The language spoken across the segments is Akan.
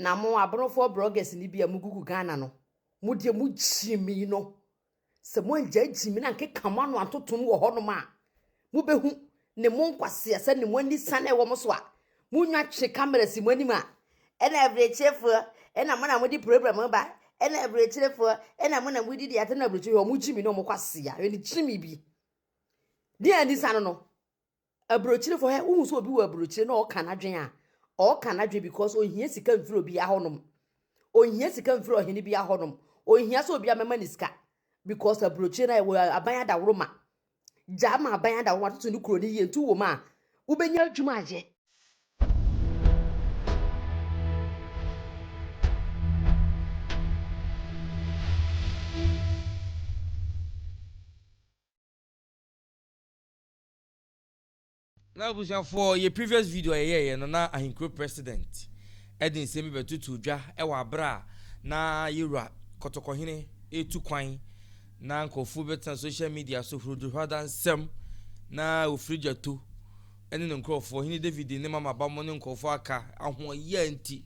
Na mo abonofoɔ bloggers no bi a mogugu Ghana no, mo deɛ mo gyimii no, sɛ moangyae gyimii no ankeka mo ano antotom wɔ hɔnom a, mobɛhu ne mo nkwaseasɛm ne mo anisane a ɛwɔ mo so a, monwa twe camera si mo anim a, ɛna aburokyerefoɔ, ɛna mo na mode program ba, ɛna aburokyerefoɔ, ɛna mo na modidi ate na aburokyerefoɔ, wɔn gyimii ne wɔn kwasea, ɛne gyimii bi. Deɛ anisane no, Aburokyirefo hɛ wohu sɛ obi wɔ aburokyire na ɔka n'adwen a, ɔka n'adwen because ohia sika mfiri obi ahɔnom. Ohia sika mfiri ɔhene bi ahɔnom. Ohia sɛ obi amɛma ne sika because aburokyire na ɛwɔ aban adaworo ma. Gyaa ma aban adaworo ma toto ne kuro no yie nti wɔ mu a wobɛnya adwuma ayɛ. Na abusuafoɔ, yɛ previous video a yɛyɛeɛ no na Ahenkuro President de nsɛm bi bɛtotoo dwa wɔ aberɛ a na yɛwura Kɔtɔkɔhene retu kwan na nkurɔfoɔ bɛtena social media so huroduhurada nsɛm na wɔfiri gyato ne ne nkurɔfoɔ Hene David ne Mama Bamo ne nkurɔfoɔ aka ahoɔyɛ nti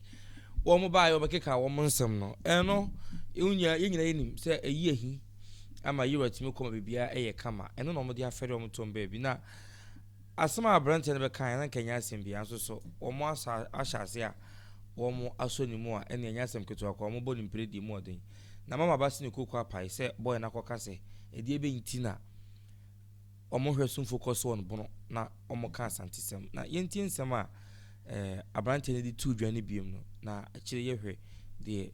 wɔn baeɛ wɔbɛkeka wɔn nsɛm no ɛno yɛn nyinaa yɛnim sɛ ɛyi ahi ama Yera tumi kɔ ma biribiara yɛ kama. Ɛno na wɔde afɛre wɔn to wɔn baabi. Na asɛm a aberanteɛ no bɛkaeɛ na nka ɛnyɛ asɛm biara nso so wɔn asa ahyɛ ase a wɔn asɔ ne mu a ɛne ɛnyɛ asɛm ketewa koraa wɔbɔ ne mpire deɛ mu ɔden. Na mama ba se ne koko apae sɛ bɔyɛ no akɔka sɛ ɛdeɛ bɛn nti na wɔn hwɛ somfo kɔ so wɔn bono na wɔn ka asantesɛm. Na yɛntie nsɛm a eh, aberanteɛ no de tuu dwa no biom no na akyire yɛhwɛ deɛ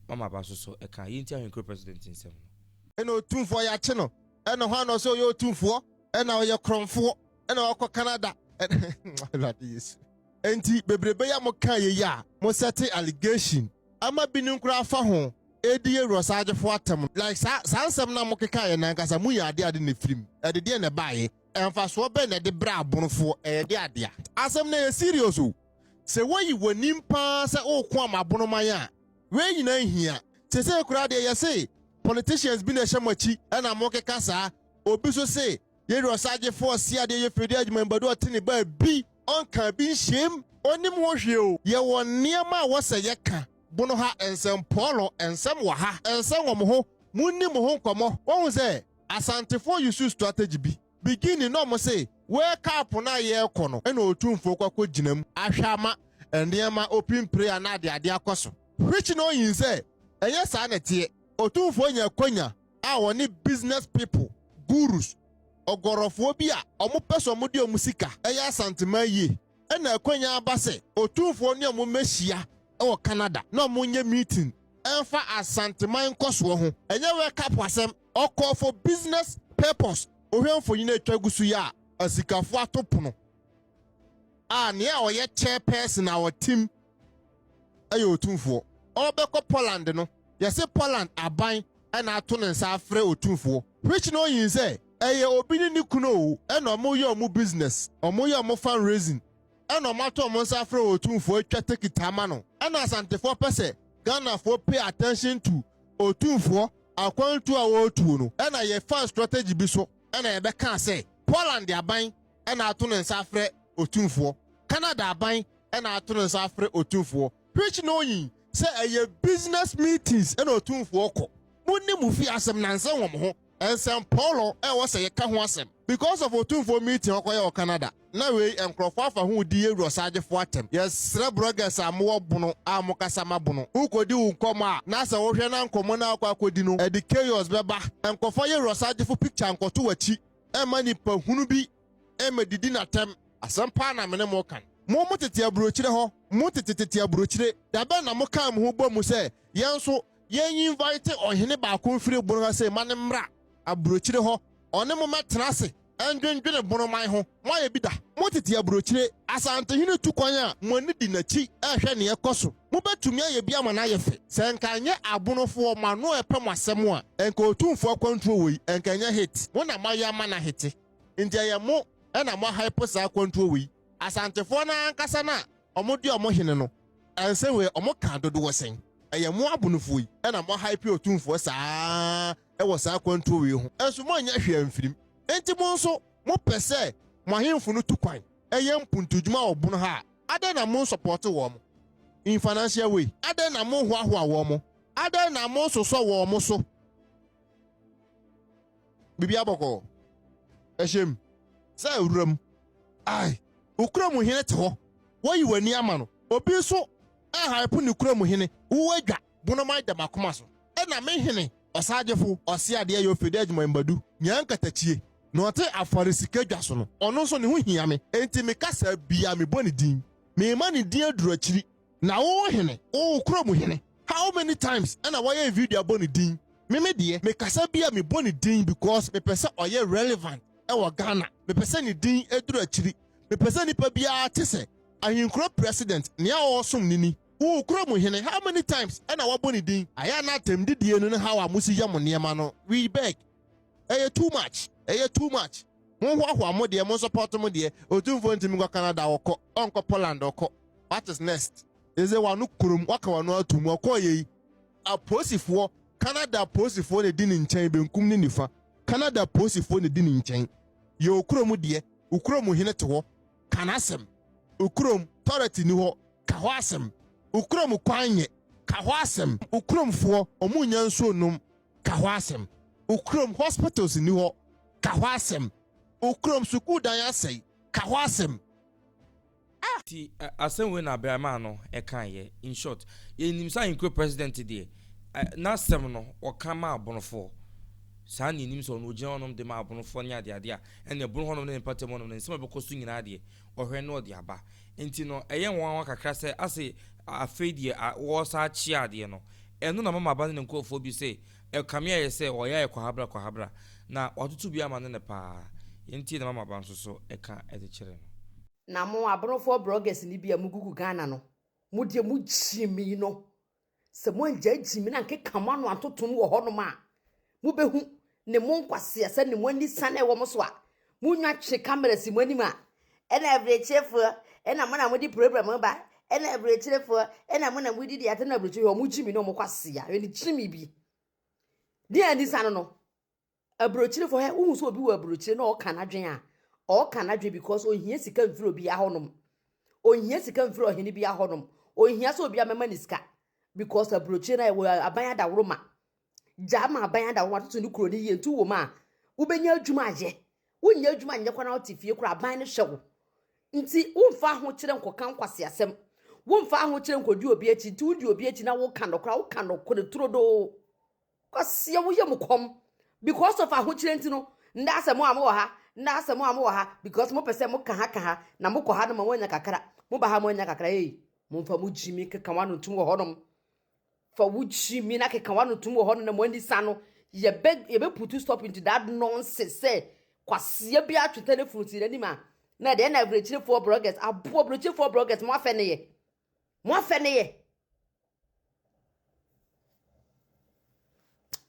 Mama aba so so ɛka yɛnti ahenkuro president nsɛm no. Ɛna otumfoɔ yɛakye no ɛna hwan na ɔsɛ ɔyɛ otumfoɔ ɛna ɔyɛ korɔmfoɔ ɛna wakɔ Canada ɛna Awurade Yesu. Enti bebrebe yi a mo ka yɛ yi a mo sɛte allegation ama binom koraa afa ho edi yɛ wura ɔsaagyefoɔ atɛm like saa saa nsɛm no a mo keka yɛ no ankasa mo nya adeɛ ade na ɛfiri mu ɛde deɛ na ɛbaeɛ ɛmfasoɔ bɛn na ɛde brɛ abonofoɔ ɛyɛ de adea asɛm no ɛyɛ serious o. Sɛ woyi w'anim paa sɛ woreko ama abonoman a, wei nyinaa nhia. Seesei koraa deɛ yɛse politicians bi na ɛhyɛ mo akyi na mokeka saa. Obi nso se Yeri Ɔsaagyefo ɔse adeɛ yɛ Freddy Agyemang Badu ɔte ne baabi ɔnka bi nhyem. Ɔnnim ho hwee o. Yɛwɔ nneɛma a wɔsɛ yɛka. Bono ha nsɛmpɔɔlɔ nsɛm wɔ ha. Nsɛm wɔ mo ho. Monni mo ho nkɔmmɔ. Woahu sɛ Asantefoɔ use strategy bi. Beginning na ɔmo se World Cup no a yɛɛkɔ no na Otumfoɔ kɔ akɔ gyina mu ahwɛ ama nneɛma open prayer na ade ade akɔ so. Which na oyin sɛ ɛnyɛ saa na ɛteɛ. Otumfoɔ nya akwanya a ɔne business people, gurus, ɔgɔrɔfoɔ bi a ɔmo pɛ sɛ ɔmo de ɔmo sika yɛ Asanteman yie ɛna akwanya aba sɛ Otumfoɔ ne ɔmo mmɛhyia wɔ Canada na ɔmo nyɛ meeting ɛmfa Asanteman nkɔsoɔ ho. Ɛnyɛ World Cup asɛm. Ɔkɔɔ for business purpose. Wohwɛ mfonyin a etwa gu so yi a, asikafo ato pono a nea ɔyɛ chairperson a ɔte mu yɛ Otumfoɔ. Ɔrebɛkɔ Poland no, yɛse Poland aban na ato ne nsa afrɛ Otumfoɔ. Which no yin sɛ ɛyɛ obi ne ne kunu o ɛna wɔyɛ wɔn business, wɔyɛ wɔn fundraising ɛna wɔato wɔn nsa afrɛ Otumfoɔ atwa tekit ama no. Ɛna Asantefoɔ pɛ sɛ Ghanafoɔ pay attention to Otumfoɔ akwantuo a wɔretuo no, ɛna yɛfaa strategy bi so ɛna yɛbɛkaa sɛ Poland aban ɛna ato ne nsa afrɛ Otumfoɔ, Canada aban ɛna ato ne nsa afrɛ Otumfoɔ, which knowing sɛ ɛyɛ business meetings ɛna Otumfoɔ kɔ. Monni mo fie asɛm na nsɛm wɔ mo ho. Nsɛmpɔɔlɔ ɛwɔ sɛ yɛka ho asɛm because of Otumfoɔ meeting a ɔkɔyɛ wɔ Canada. Na wei nkurɔfoɔ afa ho redi yɛn wura ɔsaagyefoɔ atɛm. Yɛsrɛ brɔgɛs a mowɔ bono a mokasa ma bono. Wokɔdi wo nkɔmmɔ a, na sɛ wohwɛ na nkɔmmɔ no a wokɔ akɔdi no ɛde chaos bɛba. Nkɔfa yɛn wura ɔsagyefo picture nkɔto w'akyi mma nipa hunu bi mmɛdidi no atɛm. Asɛm paa na me ne mo reka no. Mo motete aburokyire hɔ, mo tete tete aburokyire, da bɛn na mokaa mo ho bɔ mu sɛ yɛn nso yɛn invite ɔhene baako mfiri bono ha sei ma no mmra aburokyire hɔ ɔne mo mmɛtena ase ndwendwene bonoman ho. Moayɛ bi da? Mo tete aburokyire Asantehene tu kwan a, mo ani di n'akyi rehwɛ nea ɛkɔ so. Mobɛtumi ayɛ bi ama no ayɛ fɛ. Sɛ nka ɛnyɛ abonofoɔ, mo ano repɛ mo asɛm a, nka Otumfoɔ akwantuo wei, nka ɛnyɛ hit. Mo na moayɛ ama no ahete. Nti ɛyɛ mo na moahype saa akwantuo wei. Asantefoɔ no ara ankasa no a wɔde wɔn hene no, ɛnsɛ wei, wɔkaa dodoɔ sɛn? Ɛyɛ mo abonofoɔ yi na moahype Otumfoɔ saa ara wɔ saa akwantuo wei ho. Nso moannya hwee amfirim. Enti mo nso mopɛ sɛ mo ahemfo no tu kwan yɛ mpuntudwuma wɔ bono ha a, adɛn na monsɔpɔɔte wɔn? in financial way? Adɛn na monhoahoa wɔn? Adɛn na monsosɔ wɔn so? Biribi abɔkɔɔ. Ɛhyɛ mu sɛ awuram. Ai, wo kurom hene te hɔ. Woayi w'ani ama no. Obi nso rehype ne kurom hene. Wo adwa, bonoman da m'akoma so. Ɛna me hene, ɔsagyefo, ɔseadeɛ yɛ ofede adwuma mbadu, nyaa nkatakyie, na ɔte afɔre sika dwa so no, ɔno nso ne ho hia me. Enti me kasa biara mebɔ ne din. Merema ne din aduru akyiri. Na wo hene, wo kurom hene, how many times na wayɛ video abɔ ne din? Me me deɛ, me kasa biara mebɔ ne din because mepɛ sɛ ɔyɛ relevant wɔ Ghana. Mepɛ sɛ ne din duru akyiri. Mepɛ sɛ nipa biara te sɛ Ahenkuro president, nea ɔresom no ni. Wo kurom hene, how many times na wabɔ ne din? Ayɛ a na atɛmdidie no ne how a mosi yɛ mo nneɛma no, we beg. Ɛyɛ too much, ɛyɛ too much. Monhoahoa mo deɛ, monsupɔto mo deɛ. Otumfoɔ ntumi nkɔ Canada, ɔkɔ. Ɔnkɔ Poland, ɔkɔ. What is next? Ɛsɛ w'ano kurom, waka w'ano ato mu, ɔkɔɔ yei. Apolisifoɔ, Canada apolisifoɔ na ɛdi ne nkyɛn, benkum ne nifa. Canada apolisifoɔ na ɛdi ne nkyɛn. Yɛ wo kurom deɛ, wo kurom hene te hɔ, ka n'asɛm. Wo kurom toilet nni hɔ, ka hɔ asɛm. Wo kurom kwan nyɛ, ka hɔ asɛm. Wo kuromfoɔ, wɔn nnya nsuo nnom, ka hɔ asɛm. Wo kurom hospitals nni hɔ, ka hɔ asɛm. Wo kurom sukuu dan asɛe, ka hɔ asɛm. Ah! Nti asɛm wei na abarimaa no kaeɛ. In short, yɛnim sɛ ahenkuro president deɛ, n'asɛm no ɔka ma abonofoɔ. Saa na yɛnim sɛ ɔno ɔgyina hɔnom de ma abonofoɔ ne adeade a, ɛnneɛ bono hɔnom ne ne mpɔtam hɔnom no, nsɛm a ɛbɛkɔ so nyinaa deɛ, ɔhwɛ na ɔde aba. Nti no, ɛyɛ nwanwa kakra sɛ ase afei deɛ wɔresan akyea adeɛ no. Ɛno na mama aba ne ne nkurɔfoɔ bi sɛ ɛkame ayɛ sɛ ɔyɛ ayɛ kwahabra kwahabra, na watoto bi ama no nnɛ paa. Yɛntie deɛ mama aba nso so ka de kyerɛ no. Na mo abrofoɔ bloggers no bi a mogugu Ghana no, mo deɛ mo gyimii no, sɛ moangyae gyimii no ankeka mo ano antotom wɔ hɔnom a, mobɛhu ne mo nkwasea sɛ ne mo ani sane wɔ mo so a, monwa twe camera si mo anim a, ɛna abirekyerefoɔ, ɛna mo na mode program ba, ɛna abirekyerefoɔ, ɛna mo na modidi ate na abirekyere, hwɛ wɔn gyimii ne wɔn kwasea, hwɛ ne gyimii bi. Deɛ ani sane no, Aburokyirefo hɛ, wohu sɛ obi wɔ aburokyire na ɔka n'adwen a, ɔka n'adwen because ohia sika mfiri obiara hɔnom. Ohia sika mfiri ɔhene biara hɔnom. Ohia sɛ obiara mɛma ne sika because aburokyire na ɛwɔ aban adaworo ma. Gyaa ma aban adaworo ma toto ne kuro no yie nti wɔ mu a, wobɛnya adwuma ayɛ. Wonnya adwuma nyɛ koraa na wote fie koraa aban no hwɛ wo. Nti womfa ahokyerɛ nkɔka nkwaseasɛm. Womfa ahokyerɛ nkɔdi obi akyi nti wodi obi akyi na woka nɔkorɛ a, woka nɔkorɛ turodoo. Kwasia wo yam kɔm because of ahokyerɛ nti no ndɛ asɛ mo a mo wɔ ha ndɛ asɛ mo a mo wɔ ha because mo pɛ sɛ mo ka ha ka ha na mo kɔ ha no ma mo anya kakra mo ba ha mo anya kakra ei mo nfa mo gyimi keka wano ntum wɔ hɔnom fa wo gyimi na keka wano ntum wɔ hɔnom na mo ani sa no yɛbɛ yɛbɛ put stop into that nonsense sɛ kwasia bi atwe telephone si n'anim a na ɛdeɛ na aburokyerefoɔ bloggers aboɔ aburokyerefoɔ bloggers mo afɛ ne yɛ mo afɛ ne yɛ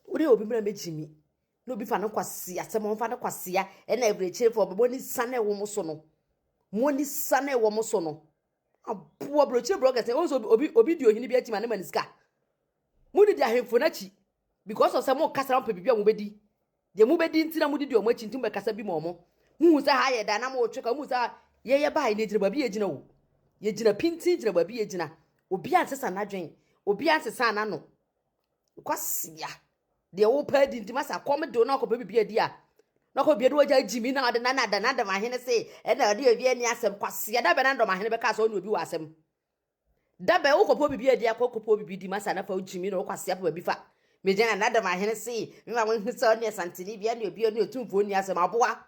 Wode obi mmerɛ mɛgyimi na obi fa no kwasea sɛ momfa no kwasea ɛna aburokyerefoɔ bɛ mo ani sa na ɛwɔ mo so no mo ani sa na ɛwɔ mo so no aboa aburokyere bloggers ɛwɔ sɛ obi obi di ohene bi akyi ma ne ma ne sika mo didi ahemfo n'akyi because of sɛ mo kasa na mo pɛ biribi a mo bɛdi Deɛ mobɛdi nti na modidi wɔn akyi nti mobɛkasa bi ma wɔn. Mohu sɛ ha yɛ da na moretwe ka, mohu sɛ ha yɛyɛ baa yi na yɛgyina baabi yɛgyina o. Yɛgyina pintinn gyina baabi yɛgyina. Obiara nsesa n'adwen, obiara nsesa n'ano. Kwasia, deɛ wopɛ adi nti masa kɔm de wo na wakɔpɛ biribi adi a, na wakɔ biribi adi wagya gyimi na ɔde nana da na dɔmahene se ɛna ɔde obi ani asɛm. Kwasia, da bɛn na dɔmahene bɛka sɛ ɔne obi wɔ asɛm? Da bɛn wo kɔpɔ bibi adi akɔ kɔpɔ bibi di masa na fa wo gyimi na wo kwasea pa baabi fa me gyina na dɛm ahene se me ma wo hu sɛ ɔne asantene bi ɛne obi ɔne otumfoɔ nni asɛm aboa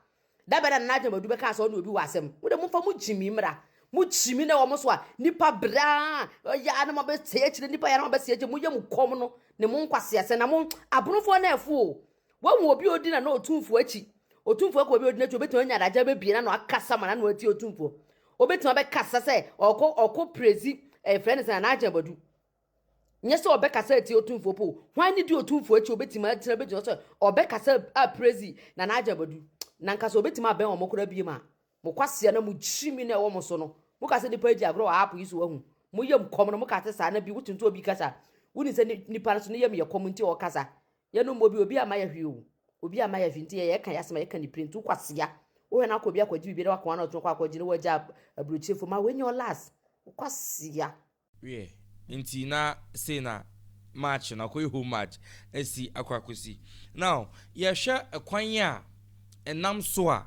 da bɛn na nana adwamadu bɛka sɛ ɔne obi wɔ asɛm mo de momfa mo gyimi mmra mo gyimi na ɛwɔ mo so a nipa braa ɔyɛ na mo abɛsɛ akyire nipa yɛ na mo abɛsɛ akyire mo yɛ mo kɔm no ne mo nkwasea sɛ na mo abonofoɔ na ɛfo o Wahu obi a odi na na otumfoɔ akyi. Otumfoɔ kɔ obi a odi n'akyi, obetumi anya adagyew abebue n'ano akasa ma n'ano atie otumfoɔ. Obetumi abɛkasa sɛ ɔkɔ ɔkɔ prezi ɛyɛ frɛ no sɛ Nana Agyen Badu. Nyɛ sɛ ɔbɛkasa atie otumfoɔ po. Hwan ne di otumfoɔ akyi obetumi atena begyina sɛ ɔbɛkasa a prezi Nana Agyen Badu. Na nka sɛ obetumi abɛn wɔn koraa biem a. Mo kwasea na mo gyimi na ɛwɔ mo so no. Mo ka sɛ nipa adi agorɔ wɔ app yi so wahu. Mo yam kɔm no mo ka te saa na bi wote nso obi kasa. Woni sɛ nipa no so ne yam yɛ kɔm nti ɔkasa. Yɛ no mmɔ bi obi amma yɛ hwee o obi amma yɛ hwee nti yɛ yɛ ka yɛ asɛm a yɛ ka ne pire nti wo kwasea wo hwɛ na akɔ obi akɔgye biribi na wakɔn ano ɔtɔn kɔ akɔgye na wagya aburokyire fo ma wei nyɛ ɔlas wo kwasea. Wiɛ, nti na sei na match no akɔyɛ home match asi akɔ akɔsi. Now, yɛhwɛ kwan a ɛnam so a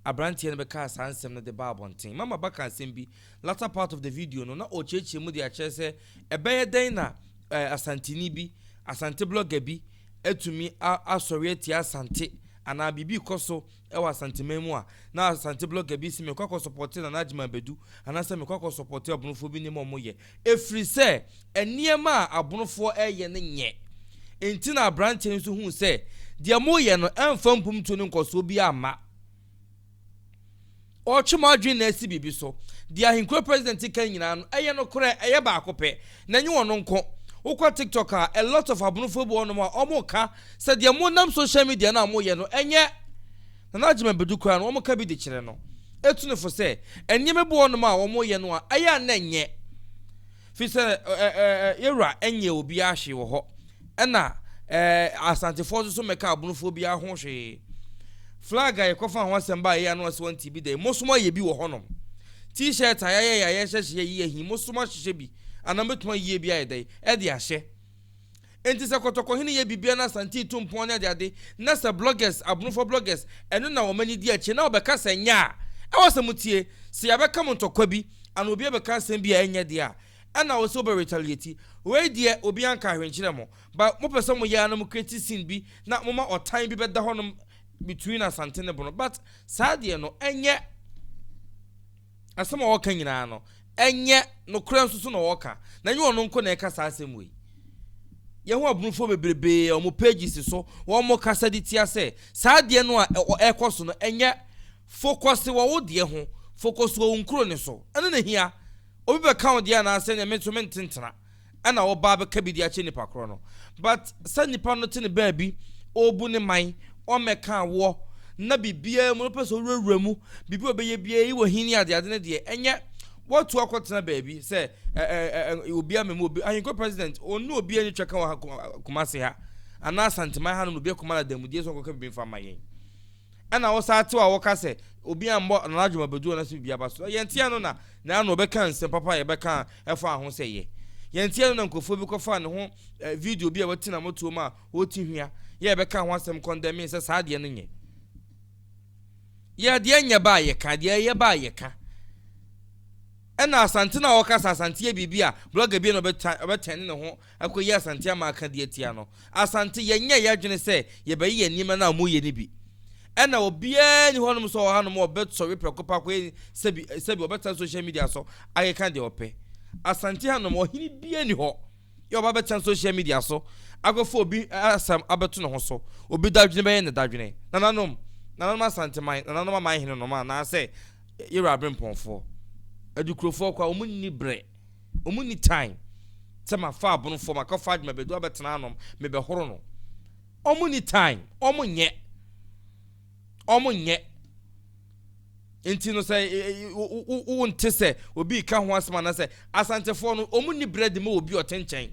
aberanteɛ no bɛkaa saa nsɛm no de baa abɔnten. Mama ba ka asɛm bi, latter part of the video no, na ɔrekyerɛkyerɛ mu de akyerɛ sɛ ɛbɛyɛ dɛn na eh, Asanteni bi, Asante blogger bi atumi asɔre atia Asante anaa biribi rekɔ so wɔ Asanteman mu a, na Asante blogger bi se mekɔ akɔ sɔpɔte Nana Agyeman Badu anaasɛ mekɔ akɔ sɔpɔte Ɔbonofoɔ bi nneɛma a wɔyɛ. Ɛfiri sɛ nneɛma a Abonofoɔ reyɛ no nyɛ. Enti na aberanteɛ no nso huu sɛ deɛ moreyɛ no ɛmfa mpomtuo ne nkɔsoɔ biara mma. Ɔretwe mo adwene na asi biribi so. Deɛ ahenkuro president ka nyinaa no, ɛyɛ nokorɛ, ɛyɛ baako pɛ. Na ɛnyɛ ɔno nko. Wokɔ TikTok a, a lot of abonofoɔ bi wɔ hɔnom a wɔka sɛ deɛ monam social media no a moyɛ no, ɛnyɛ. Nana Agyemang Badu koraa no, wɔka bi de kyerɛ no. Ɛtu no fo sɛ, nneɛma bi wɔ hɔnom a wɔyɛ no a, ɛyɛ a na ɛnyɛ. Firi sɛ yɛwura nyɛɛ obiara hwee wɔ hɔ, ɛna Asantefoɔ nso so mmɛka Abonofoɔ biara ho hwee. Flag a yɛkɔfaa ho asɛm baa yei ano ase wɔntee bi da yi, mo nso moayɛ bi wɔ hɔnom. T-shirt a yɛayɛ a yɛhyɛhyɛ yi ahi, mo nso moahyehyɛ bi, anaa mobɛtumi ayie bi ayɛ dɛn de ahyɛ. Enti sɛ Kɔtɔkɔhene yɛ biribiara na Asante retu mpɔn ne adeade, na sɛ bloggers, Abonofoɔ bloggers, ɛno na wɔn ani di akyire na wɔbɛka sɛ nyɛ a, ɛwɔ sɛ motie. Sɛ yɛabɛka mo ntɔkwa bi, anaa obi abɛka asɛm bi a ɛnyɛ deɛ a, ɛna ɛwɔ sɛ wobɛ retaliate. Wei deɛ obiara nkaa hwee nkyerɛɛ mo, but mopɛ sɛ moyɛ ara na mo create scene bi na moma ɔtan bi bɛda hɔnom between Asante ne Bono, but saa deɛ no ɛnyɛ. Asɛm a ɔreka nyinaa no, ɛnyɛ nokorɛ nso so na ɔreka. Na ɛnyɛ ɔno nko na ɛka saa asɛm wei. Yɛho abunufoɔ bebrebee a wɔn pages so wɔn kasa de tia sɛ saa adeɛ no a ɛrekɔ so no ɛnyɛ focus wɔ wo deɛ ho, focus wɔ wo nkuro no so. Ɛno na ɛhia. Obi bɛka wo deɛ anaasɛ nea me nso mententena. ɛna ɔba abɛka bi de akyerɛ nipa korɔ no but sɛ nipa no te ne baabi ɔrebu ne man ɔmmɛka awoɔ na biribiara mu no pɛ sɛ ɔwurawura mu biribi a ɔbɛyɛ biara yi wɔ hin ne adeade no deɛ ɛnyɛ wɔatu akɔtena baabi sɛ obi ama mu obi ahenkɔ president ɔne obi ani twɛ ka wɔ Kumase ha anaa Asanteman ha no na obi akɔma no adanmudeɛ sɛ ɔnkɔka biribi mfa ma yɛn Ɛna wo saa tew a wɔka sɛ obi ammɔ Nana Adwuma bɛdu anaasɛ biribi aba so. Yɛn teɛ no na na ano ɔbɛka nsɛm papa a yɛbɛka a ɛfa ho sɛ yɛ. Yɛn teɛ no na nkurɔfoɔ bi kɔfaa ne ho video bi a wati n'amotuo mu a ɔreti hwea yɛ yɛbɛka ho asɛm kɔndɛmee sɛ saa adeɛ no nyɛ. Yɛ deɛ nyɛ ba a yɛka, deɛ ɛyɛ ba a yɛka. Ɛna Asante no a ɔka sɛ Asante yɛ biribi a blogger bi na ɔbɛtɛne ne ho akɔyi Asante ama aka de atia no. Asante, yɛnyɛɛ yɛadwene sɛ yɛbɛyeyɛ nneɛma no a moyɛ no bi. Ɛna obiara nni hɔnom sɛ ɔwɔ hanom a ɔbɛsɔre prɛko pɛ akɔyɛ sɛbi sɛbi ɔbɛtena social media so akeka deɛ ɔpɛ. Asante hanom, ɔhene biara nni hɔ yɛ ɔba bɛtena social media so akɔfa obi asɛm abɛto ne ho so. Obi dadwene bɛyɛ ne dadwene. Nananom, nananom Asanteman, nananom aman hene nom anaasɛ yɛwura aberempɔnfoɔ, adukurofoɔ koraa, wɔn nni berɛ. Ɔmo nni time sɛ mafa abonofoɔ makɔfa adwuma bɛdu abɛtena anom mebɛhoro no. Ɔmo nni time, ɔmo nyɛ. Ɔmo nyɛ. Nti no sɛ wo nte sɛ obi reka ho asɛm anaasɛ Asantefoɔ no ɔmo nni berɛ de ma obi ɔte nkyɛn.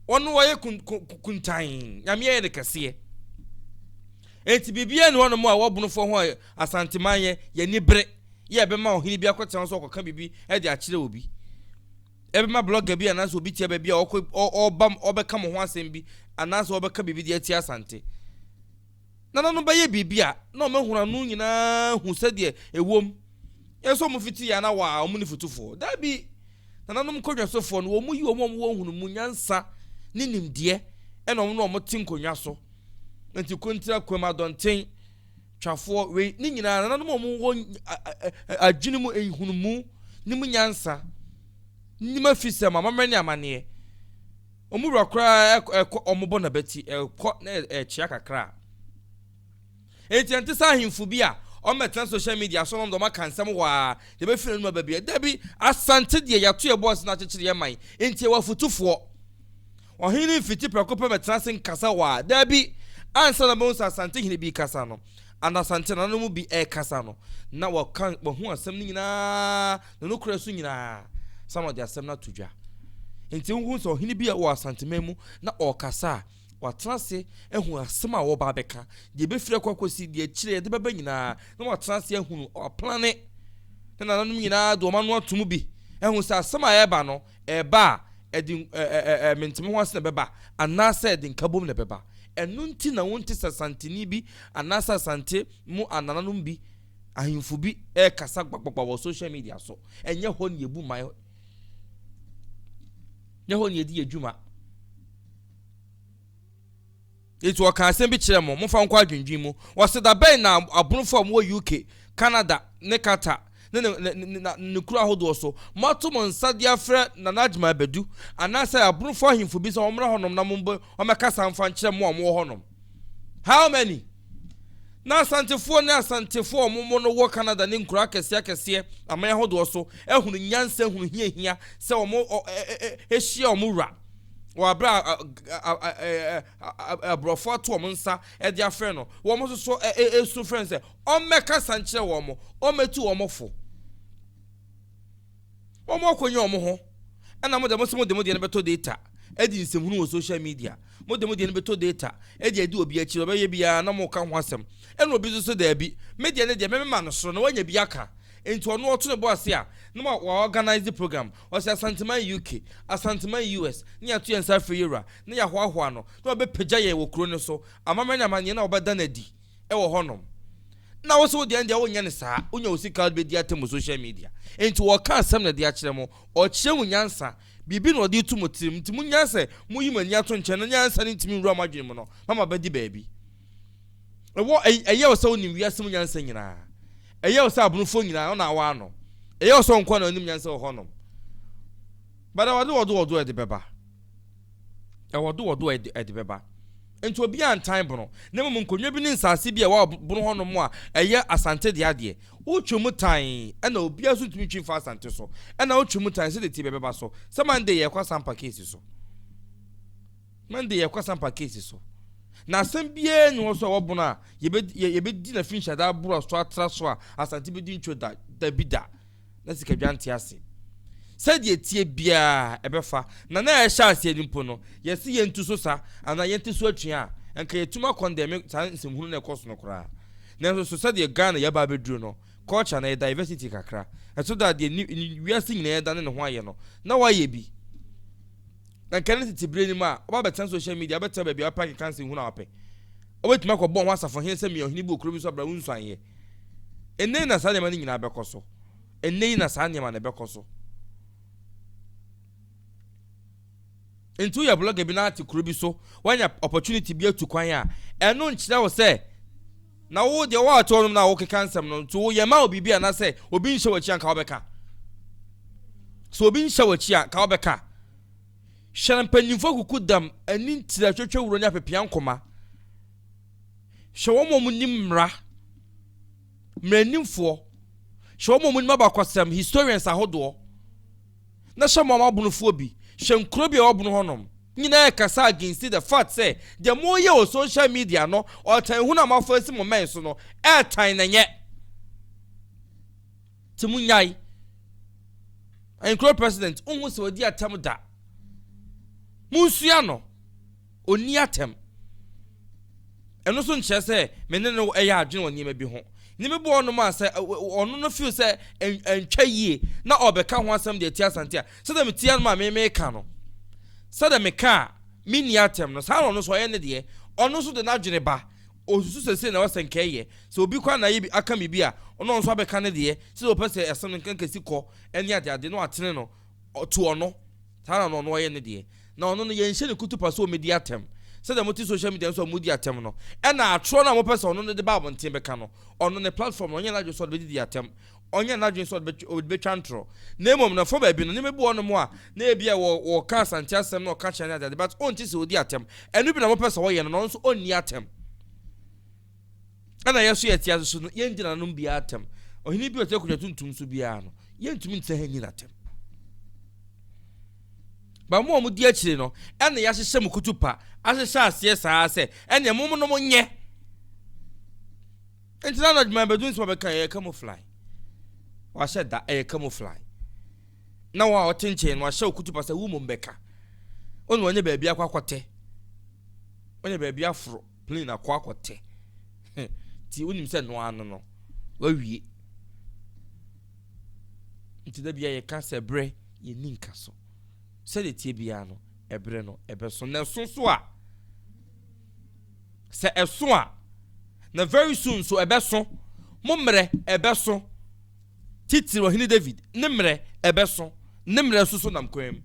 Ɔno ɔyɛ kuntan, Nyame ayɛ no kɛseɛ. Nti biribiara nni hɔnom a ɛwɔ abonofoɔ ho a Asanteman yɛ, yɛn bere. Yɛ ɛbɛma ɔhene bi akɔtena hɔ sɛ ɔkɔka biribi de akyerɛ obi. Ɛbɛma blogger bi anaasɛ obi tia baabi a ɔkɔ ɔba ɔbɛka mo ho asɛm bi anaasɛ ɔbɛka biribi de atia Asante. Nananom bɛyɛ biribi a na wɔahunu ano nyinaa hu sɛdeɛ ɛwom. Yɛn nso wɔn fiti yɛ ana wɔ a wɔn ne fotufoɔ. Dabi, nananom nkonnwasofoɔ no wɔn yi wɔn a wɔwɔ nhunumu, nyansa ne nimdeɛ ɛna wɔn na wɔn te nkonnwa so. Nti kontira kwam adɔnten. Twafoɔ, wei ne nyinaa nananom a wɔwɔ adwene mu nhunumu ne mu nyansa nim afisɛm, amammerɛ ne amanneɛ. Wɔn wura koraa ɛkɔ wɔn bɔ n'abati, ɛkɔ na ɛkyea kakra. Enti ɛnte sɛ ahemfo bi a wɔmmɛtena social media so na wɔde wɔn aka nsɛm hɔ ara deɛ ɛbɛfiri n'anom aba biara. Dabi, Asante deɛ yɛato yɛn bo ase na akyekyere yɛn man, enti yɛwɔ afotufoɔ. Ɔhene no mfiti prɛko pɛ bɛtena ase nkasa hɔ a, dabi, ansa na ɔbɛhu sɛ Asantehene bi rekasa no, anaa Asante nananom mu bi rekasa no, na waka, wahu asɛm no nyinaa, ne nokorɛ so nyinaa, ansa na ɔde asɛm no ato dwa. Enti wohu sɛ ɔhene bi wɔ Asanteman mu na ɔrekasa a, watena ase ahu asɛm a wɔreba abɛka, deɛ ɛbɛfiri akɔ akɔsi, deɛ akyire yɛde bɛba nyinaa, na watena ase ahunu, waplane. Ne nananom nyinaa de wɔn ano ato mu bi. Ɛhu sɛ asɛm a ɛreba no, ɛreba a, ɛde ɛ ɛ ɛ mente-me-ho-ase na ɛbɛba, anaasɛ ɛde nkabom na ɛbɛba. Ɛno nti na wonte sɛ Asanteni bi anaasɛ Asante mu anananom bi, ahemfo bi rekasa gbagbagba wɔ social media so. Ɛnyɛ hɔ na yɛbu man, nyɛ hɔ na yɛdi yɛn dwuma. Enti wɔkaa asɛm bi kyerɛɛ mo, momfa nkɔ adwendwen mu. Wɔse, Da bɛn na abonofo a wɔwɔ UK, Canada ne Qatar ne ne ne ne ne kuro ahodoɔ so, moato mo nsa de afrɛ Nana Agyemang Badu anaasɛ abonofo ahemfo bi sɛ wɔmmra hɔnom na mommɔ wɔmmɛkasa mfa nkyerɛ mo a mowɔ hɔnom? How many? Na Asantefoɔ ne Asantefoɔ a wɔn no wɔ Canada ne nkuro akɛseɛ akɛseɛ aman ahodoɔ so ahunu nyansa hunu hiahia sɛ wɔn hyia wɔn wura wɔ abere a aborɔfo ato wɔn nsa de afrɛ no, wɔn nso so esu frɛ no sɛ ɔmmɛkasa nkyerɛ wɔn, ɔmmɛtu wɔn fo. Wɔn akɔnya wɔn ho, ɛna mo deɛ mo sɛ mo de mo deɛ no bɛtɔ data adi nsɛmhunu wɔ social media, mo de mo deɛ no bɛtɔ data de adi obi akyi, ɔbɛyɛ biara na mo ka ho asɛm, ɛna obi nso so daabi, me deɛ no deɛ mɛmema no soro na wanya bi aka. Nti ɔno ɔto ne bo ase a na wa wa organise program, ɔsɛ Asanteman UK, Asanteman US, na yɛato yɛn nsa afrɛ yɛwura, na yɛahoahoa no, na wabɛpagya yɛn wɔ kuro no so, amammerɛ ne amanneɛ na wɔbɛda no adi wɔ hɔnom. Na wo sɛ wo deɛ deɛ wonyɛ no saa, wonya wo sika wode bɛdi atɛm wɔ social media. Nti wɔka asɛm na ɛde akyerɛ mo, ɔkyerɛ mo nyansa, biribi na ɔde reto mo tirim, nti monya sɛ moyi mo ani ato nkyɛn na nyansa no ntumi nwura mo adwene mu no, mama bɛdi baabi. Ɛwɔ, ɛyɛ wo sɛ wonim wiase mu nyansa nyinaa. Ɛyɛ wo sɛ abonofoɔ nyinaa ɔna awɔ ano. Ɛyɛ wo sɛ wo nkoa na wonim nyansa wɔ hɔnom. But ɛwɔ de wɔdo wɔdo ɛde bɛba. Ɛwɔ de wɔdo ɛde ɛde bɛba. Nti obiara ntan bono. Na mmom nkonnwa bi ne nsaase bi a ɛwɔ bono hɔnom a ɛyɛ Asante dea deɛ, wotwa mu tan ɛna obiara nso ntumi ntwi mfa Asante so. Ɛna wotwa mu tan sɛdeɛ ti bɛbɛba so. Sɛ Monday yɛkɔ Asampa case so. Monday yɛkɔ Sampa case so. Na asɛm biara nni hɔ so a ɛwɔ bono a yɛbɛdi na fi nhyɛda aboro so atra so a Asante bɛdi ntwo da, dabi da. Na sikadwa nte ase. Sɛdeɛ ɛteɛ biara ɛbɛfa. Na na ɛhyɛ aseɛ no mpo no, yɛse yɛntu so sa anaa yɛnte so atua a, nka yɛtumi akɔndɛme saa nsɛmhunu no a ɛkɔ so no koraa. Nanso so sɛdeɛ Ghana yɛaba abɛduru no, culture no ɛyɛ diversity kakra. Ɛso da a deɛ wiase nyinaa ɛdane ne ho ayɛ no, na wayɛ bi. Na nka ne tete bere no mu a, ɔba bɛtena social media, ɔbɛtena baabi a ɔpɛ akeka nsɛnhunu a ɔpɛ. Ɔbɛtumi akɔbɔ ho asafohene sɛ meyɛ ɔhene bi wɔ kuro bi so abira wo nsuanyɛ. Ɛnnɛ yi na saa nneɛma no nyinaa bɛkɔ so. Ɛnnɛ yi na saa nneɛma no bɛkɔ so. Nti woyɛ blogger bi na ate kuro bi so, woanya opportunity bi atu kwan a, ɛno nkyerɛ wo sɛ na wo deɛ wo a ɔte hɔnom na wokeka nsɛm no nti wo yɛma wo biribi anaasɛ obi nhyɛ w'akyi anka wobɛka. Sɛ obi nhyɛ w'akyi a, ka wobɛka. Hyɛ mpanyimfo akuku dam, ani ntira twetwe wuro ne apepea nkoma. Hyɛ wɔn a wɔnim mmara, mmaranimfoɔ. Hyɛ wɔn a wɔnim abakɔsɛm, historians ahodoɔ. Na hyɛ mo abonofoɔ bi. Hyɛ nkuro bi a ɛwɔ bono hɔnom. Nyinaa ɛkasa against the fact sɛ deɛ moyɛ wɔ social media no, ɔtan hunu a moafa asi mo mmɛn so no, ɛɛtan na ɛnyɛ. Nti monyae. Nkuro president, wonhu sɛ wadi atɛm da. Monsua no. Ɔnni atɛm. Ɛno nso nkyerɛ sɛ me ne no yɛ adwene wɔ nneɛma bi ho. Nneɛma bi wɔ hɔnom a sɛ ɔno no feel sɛ ɛntwa yie na ɔbɛka ho asɛm de atia Asante a, sɛdeɛ metia no ma me meka no, sɛdeɛ meka a menni atɛm no, saa na ɔno nso ɔyɛ ne deɛ. Ɔno nso de n'adwene ba. Ɔsusu sɛ sei na ɛwɔ sɛ nka ɛyɛ. Sɛ obi koraa na ayɛ bi aka biribi a, ɔno nso abɛka ne deɛ, sɛdeɛ ɔpɛ sɛ asɛm no nka nkɛsi kɔ ne adeade na watene no to ɔno. Saa na ɔno ɔyɛ ne deɛ. Na ɔno no yɛnhyɛ no kutupa sɛ ɔmmɛdi atɛm. Sɛdeɛ mote social media no so a modi atɛm no, ɛna atorɔ no a mopɛ sɛ ɔno no de ba abɔnten bɛka no, ɔno ne platform no ɔnyɛ n'adwene sɛ ɔde bɛdidi atɛm. Ɔnyɛ n'adwene sɛ ɔde bɛtwa ntorɔ. Na mmom no, ɛfa baabi no, nneɛma bi wɔ hɔnom a na ebia wɔka Asante asɛm na ɔka kyerɛ ne adeade, but ɔnte sɛ ɔdi atɛm. Ɛno bi na mopɛ sɛ ɔyɛ no, na ɔno nso ɔnni atɛm. Ɛna yɛ so yɛte ase so no, yɛndi nananom biara atɛm. Ɔhene bi a ɔte akonnwa tuntum so biara no, yɛntumi ntena ha nyi n'atɛm. Ba mo a modi akyire no, ɛna yɛahyehyɛ mo kutupa, ahyehyɛ aseɛ saa sɛ, ɛneɛ mo no monyɛ. Nti na anadwo bɛdu nsɛm a bɛka ɛyɛ camouflage. Wahyɛ da ɛyɛ camouflage. Na wɔn a wɔte nkyɛn no wahyɛ okutupa sɛ wo mmom bɛka. Wɔn wɔnyɛ baabi akɔ akɔtɛ. Wɔnyɛ baabi aforo plane akɔ akɔtɛ. Nti wonim sɛ noa ano no wawie. Nti da biara yɛka sɛ berɛ yɛnni nka so. Sɛdeɛ ɛteɛ biara no, ɛberɛ no ɛbɛso. Na ɛso nso a, sɛ ɛso a, na very soon nso ɛbɛso. Mo mmerɛ ɛbɛso. Titiri Ɔhene David ne mmerɛ ɛbɛso. Ne mmerɛ nso so nam kwan mu.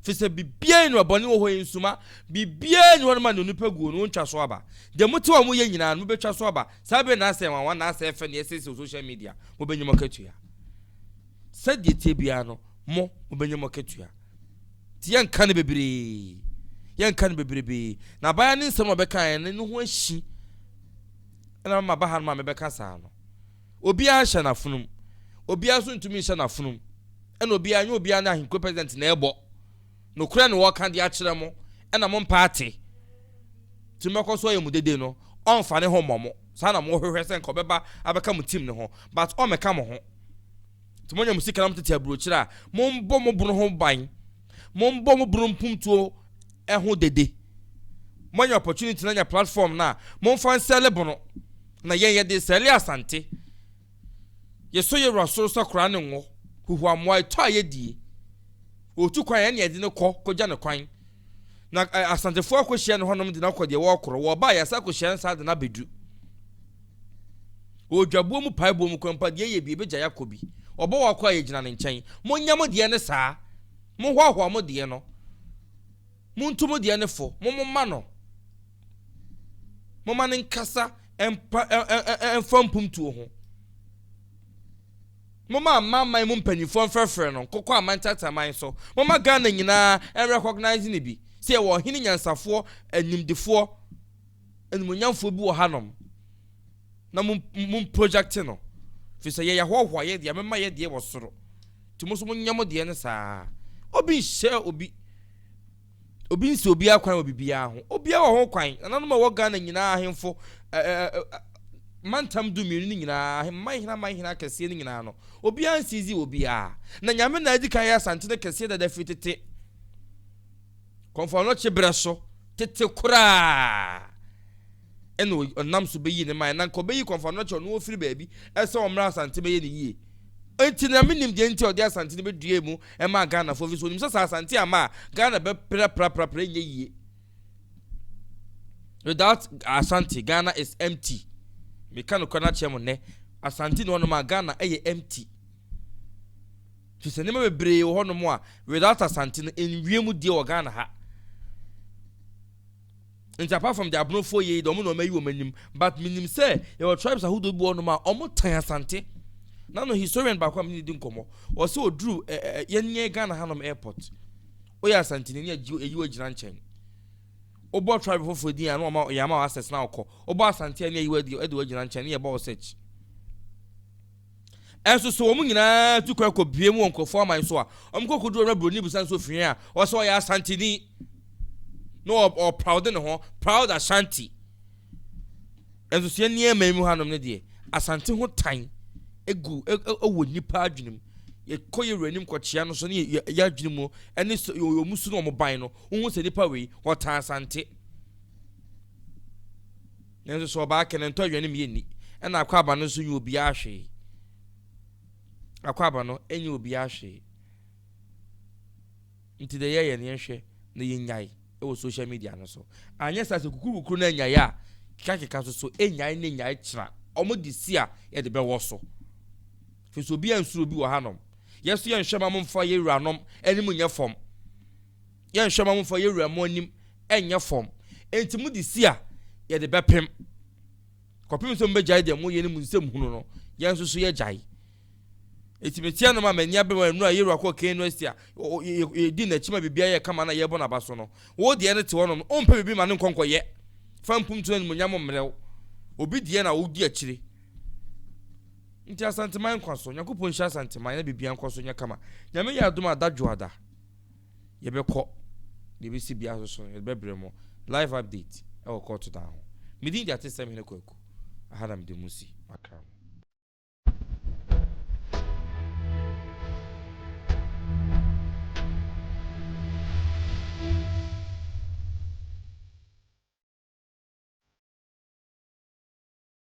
Firi sɛ biribiara nni hɔ, bɔne wɔ hɔ yi nsuma, biribiara nni hɔ no ma ne onipa guo no wontwa so aba. Deɛ mote hɔ a moyɛ nyinaa no mobɛtwa so aba. Saa berɛ na asɛ nwanwa na asɛ ɛfɛ na ɛsiesie wɔ social media, mobɛnya mo akatua. Sɛdeɛ ɛteɛ biara no, mo mobɛnya mo akatua. Nti yɛnka no bebree, yɛnka no bebrebee. Na abaayewa ne nsɛm a ɔbɛkaeɛ no, ne ho ahyi. Ɛna mama ba ha no ma mebɛka saa no. Obiara nhyɛ n'afonom. Obiara nso ntumi nhyɛ n'afonom. Ɛna obiara, nyɛ obiara ne ahenkuro president na ɛbɔ. Nokorɛ na wɔka de akyerɛ mo, ɛna mo mpa ate. Nti mɛkɔ so ayɛ mo dede no, ɔmfa ne ho mmɔ mo. Saa na mohwehwɛ sɛ nka ɔbɛba abɛka mo team no ho, but ɔmmɛka mo ho. Nti moanya mo sika na motete aburokyire a, mombɔ mo bono ho ban. Mombɔ mo bono mpomtuo ho dede. Moanya opportunity na anya platform no a, momfa nsɛle bono. Na yɛn yɛde sɛle Asante. Yɛsɔ yɛn wura soro sɛ koraa ne ngo, huhuamoa ɛtɔ a yɛdie. Ɔretu kwan a ɛne yɛde no kɔ kɔgya no kwan. Na Asantefoɔ akɔhyia no hɔnom de no akɔ deɛ wɔrekorɔ. Wɔba a yɛasa akɔhyia no saa de no abɛdu. Wɔ dwaboɔ mu paeboɔ mu kwan pa deɛ yɛ bi ɛbɛgya yɛakɔ bi. Ɔbɔ wɔ akɔ a yɛgyina ne nkyɛn. Monyɛ mo deɛ no saa. Mohoahoa mo deɛ no. Montu mo deɛ no fo. Momoma no. Momma no nkasa mpa mfa mpomtuo ho. Momma amanaman mu mpanimfoɔ mfrɛfrɛ no nkokɔ aman teateaman so. Momma Ghana nyinaa nrecognize no bi sɛ yɛwɔ ɔhene nyansafoɔ, animdefoɔ, animuonyamfoɔ bi wɔ hanom na mo mo project no. Firi sɛ yɛyɛ ahoahoa yɛ deɛ, mema yɛ deɛ wɔ soro. Nti mo nso monyɛ mo deɛ no saa. Obi nhyɛ obi. Obi nsi obiara kwan wɔ biribiara ho. Obiara wɔ ho kwan. Nananom a ɛwɔ Ghana nyinaa, ahemfo, mantam du mmienu no nyinaa, ahemman hene aman hene akɛseɛ no nyinaa no, obiara nsizi obiara. Na Nyame na adi kan yɛ Asante no kɛseɛ dada firi tete. Kɔmfo Anokye berɛ so, tete koraa. Ɛna ɔnam so bɛyi ne man. Na nka ɔbɛyi Kɔmfo Anokye ɔno ɔfiri baabi ɛsɛ ɔmmra Asante bɛyɛ ne yie. Enti na menim deɛ nti a ɔde Asante no bɛduaa mu maa Ghanafoɔ ɛfiri sɛ ɔnim sɛ sɛ Asante amma a, Ghana bɛprapraprapra ɛnyɛ yie. Without Asante, Ghana is empty. Meka nokorɛ no akyerɛ mo nnɛ, Asante ni hɔnom a, Ghana ɛyɛ empty. Firi sɛ nneɛma bebree wɔ hɔnom a, without Asante no, ɛnwie mu die wɔ Ghana ha. Nti apart from the Abonofoɔ yei deɛ ɔmo na ɔmo ayi wɔn anim but menim sɛ yɛwɔ tribes ahodoɔ bi wɔ hɔnom a ɔmo tan Asante. Na no historian baako a mene di nkɔmmɔ ɔsɛ ɔduru ɛ ɛ yɛn yɛn Ghana hanom airport woyɛ Asanteni ne agyi eyi wo agyina nkyɛn wobɔ tribe foforɔ din a na ɔma yɛama wo access na wokɔ wobɔ Asante a ne ayi wo adi de wo agyina nkyɛn ne yɛbɔ wo search. Ɛnso sɛ wɔn nyinaa tu kwan kɔ bue mu wɔ nkurɔfoɔ aman so a, wɔn kɔ kɔduru na buroni bisa nso ofiri a, ɔsɛ ɔyɛ Asanteni. Na ɔproud ne ho, proud Ashanti. Ɛnso sɛ yɛn nneɛma yi mu hanom no deɛ, Asante ho tan egu ɛwɔ nnipa adwene mu. Yɛkɔ yɛ wura anim kɔkyea no so ne yɛ adwene mu ɛne wɔn su ne wɔn ban no, wohu sɛ nipa wei ɔtan Asante. Nanso sɛ ɔbaa kɛ no ntɔ aduane mu yɛnni. Ɛna akwaaba no nso nyɛ obiara hwee. Akwaaba no nyɛ obiara hwee. Nti deɛ yɛyɛ no yɛnhwɛ na yɛnyae wɔ social media no so. Anyɛ saa sɛ kukuru kukuru no anyae a, keka keka nso so ɛnyae ne nyae kyena. Wɔn de si a yɛde bɛwɔ so. Firi sɛ obiara nsuro obi wɔ hanom. Yɛ so yɛnhwɛ ma momfa yɛ wuranom anim nyɛ fam. Yɛnhwɛ ma momfa yɛ wura mo anim nyɛ fam. Enti mode si a, yɛde bɛpem. Kɔpem sɛ mobɛgyae deɛ moyɛ ne mo nsɛm hunu no, yɛn nso so yɛgyae. Enti meteɛ no ma m'ani abere wɔn nnura yɛwura kɔɔ KNUST a yɛdi n'akyi ma biribiara yɛ kama na yɛbɔ n'aba so no. Wo deɛ no te hɔnom no, wompɛ biribi ma no nkɔ nkɔyɛ. Fa mpomtu no animuonyam mmerɛ wo. Obi deɛ na wodi akyire. Nti Asanteman nkwa so. Nyankopɔn nhyira Asanteman na biribiara nkɔ so nyɛ kama. Nyame yɛ adom a da dwoada. Yɛbɛkɔ deɛ ɛbɛsi biara so so no, yɛde bɛbrɛ mo live update ɛwɔ kɔɔto dan ho. Me din de Atesɛm Hene Kwaku. Aha na mede mo si. Makra mo.